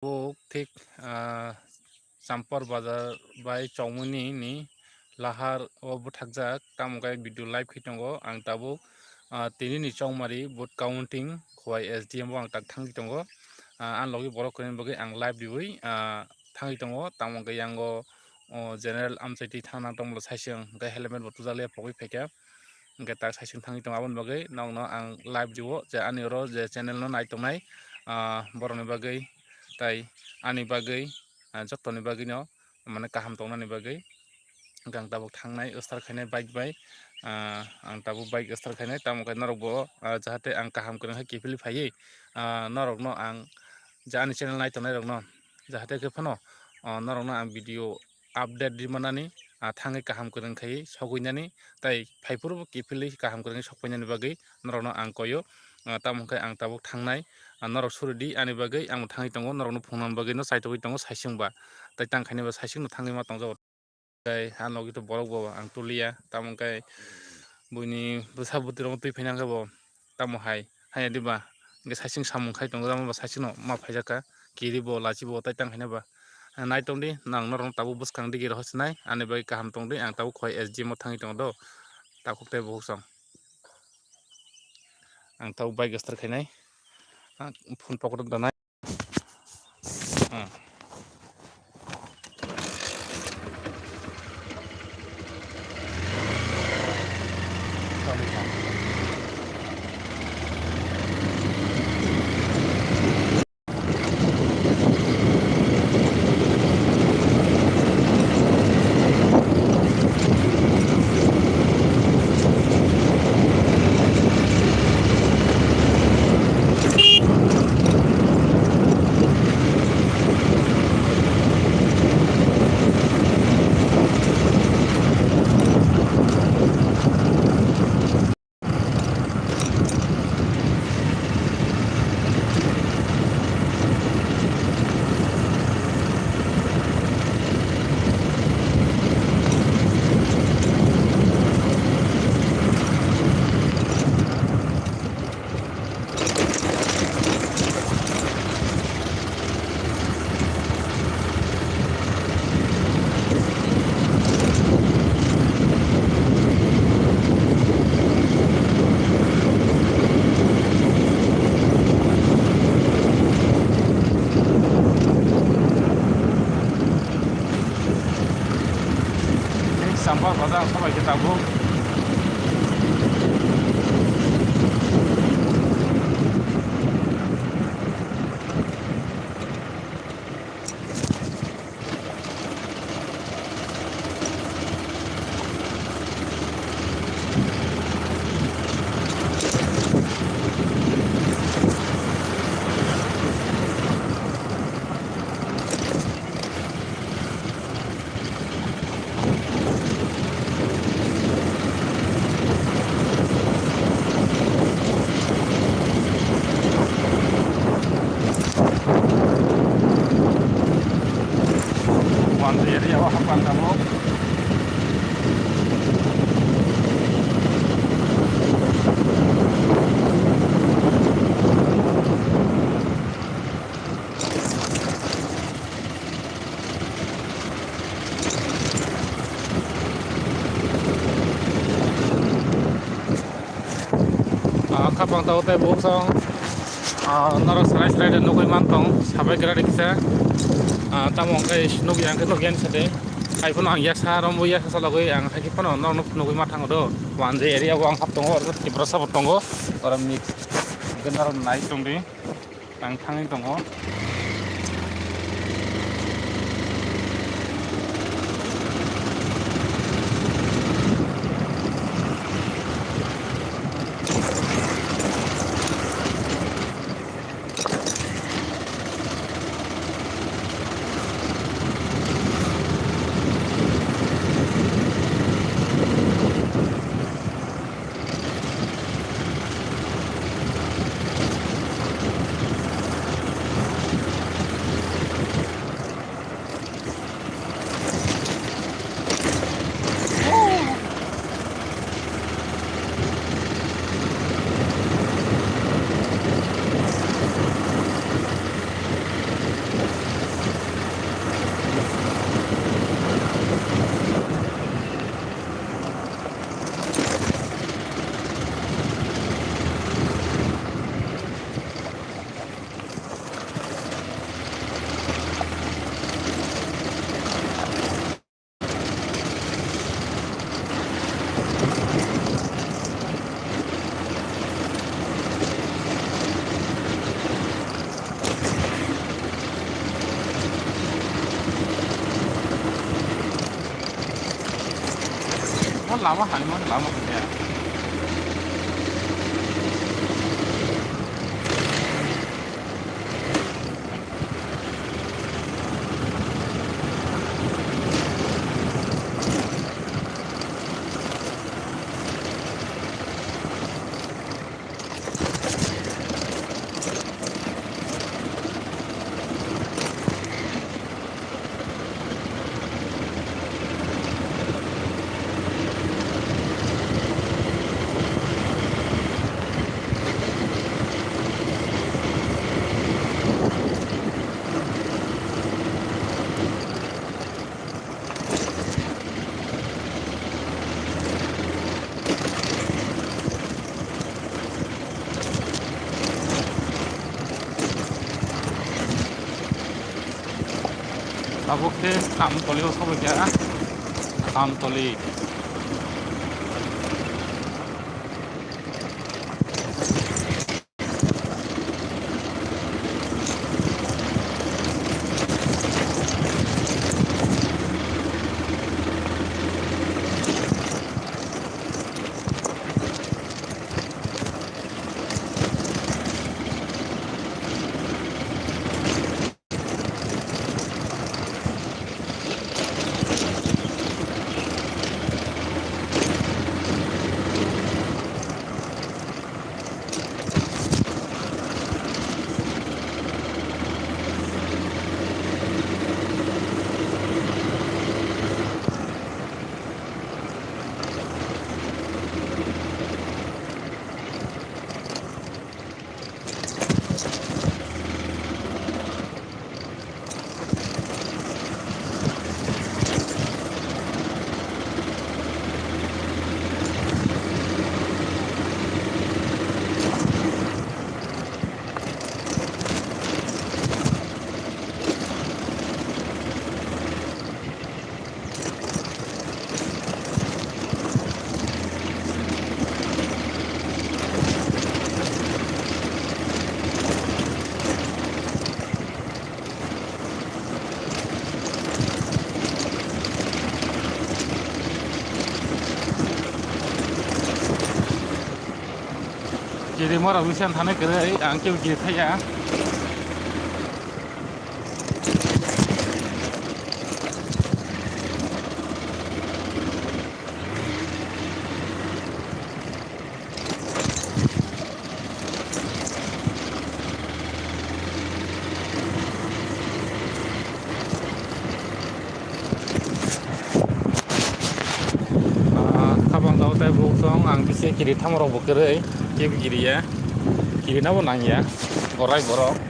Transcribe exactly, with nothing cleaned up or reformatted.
Bo thik, ah, Champar bazar bai chongmani ni lahar o bwthakjak, tamo khe video live khe tongo. Ang tabuk, ah, tini ni chongmari vote counting Khowai S D M o ang tak thangwi tongo. Ah, ang logi borok kwrwini bagwi ang live riwi, ah, thangwi tongo. Tamo khe yango, o, general amchaitwi thangna tongmolo saisung, hwnkhe helmet bo tujakliya pogwi phaikha. Hwnkhe tak saisung thangwi tongo, aboni bagwi nokno ang live riwo je ani oro je channel no nai tongnai, ah, borokni bagwi tai ani bagwi, ah, jottoni bagwino mane kaham tongnani bagwi. Hwnkhe ang tabuk thangnai start khainai bike bai, ah, ang tabuk bike start khainai, tamo khe norok bo, ah, jahate ang kaham kwrwng khe kiphilwi phaiwi, ah, norokno ang je ani channel nai tongnai rokno jahate khe phano, ah, norokno ang video update ri manani, ah, thangwi kaham kwrwng khaiwi sogwinani tei phaiphuru bo kiphilwi kaham kwrwngwi sokpainani bagwi norokno ang koyo. Ah, tamo khe ang tabuk thangnai, ah, norok suri di ani bagwi, ang thangwi tongo, norokno phunukna bagwi no chaitogwi tongo saisung ba, tei tang khainai ba saisung no thangwi ma tongjago. Tei ha logi to borok bo ang tuliya, tamo khe buini bwsa bwtwi rok twi phaina khe bo tamo hai haya diba, hwnkhe saisung samung khai tongo, tamo bo saisung no ma phaijak kha, kiri bo lachi bo tei tang khaina ba. Nai tong di, nang norok tabuk bwskang digi rohor sinai, ani bagwi kaham tong di, ang tabuk Khowai S D M o thangwi tongo do, takhuk tei bukhuk song. Ang tabuk bike start khainai, ah, phone pocket o danai. Ah. Sampha bazar sabai khe tabuk. Wanjwi area o hapang tabuk. Ah, khapang tao tei buksong, ah, norok serai serai de nugui mantong, sabai kwrwi kisa. Ah, tamo hwnkhe nugui ang khe nugui ani sade. Hai phano ang yaksa romwi yaksa chalogwi ang hai phano norokno nugui ma thango do. Wanjwi area o ang hap tongo, oro Tiprasa bo tongo, oro mix hwnkhe norok nai tongdi. Ang thangwi tongo. Lama hai man, lama hai ya. Tabuk khe Amtoli o sobaikha, Amtoli. Kiri mora wisan thane kere, ang kebo kiri thaya. Ah, khabang tao tei buk song ang bisi kiri thamorok bo kwrwi, kebo kiriya, kiri nabo nangya, borai borok.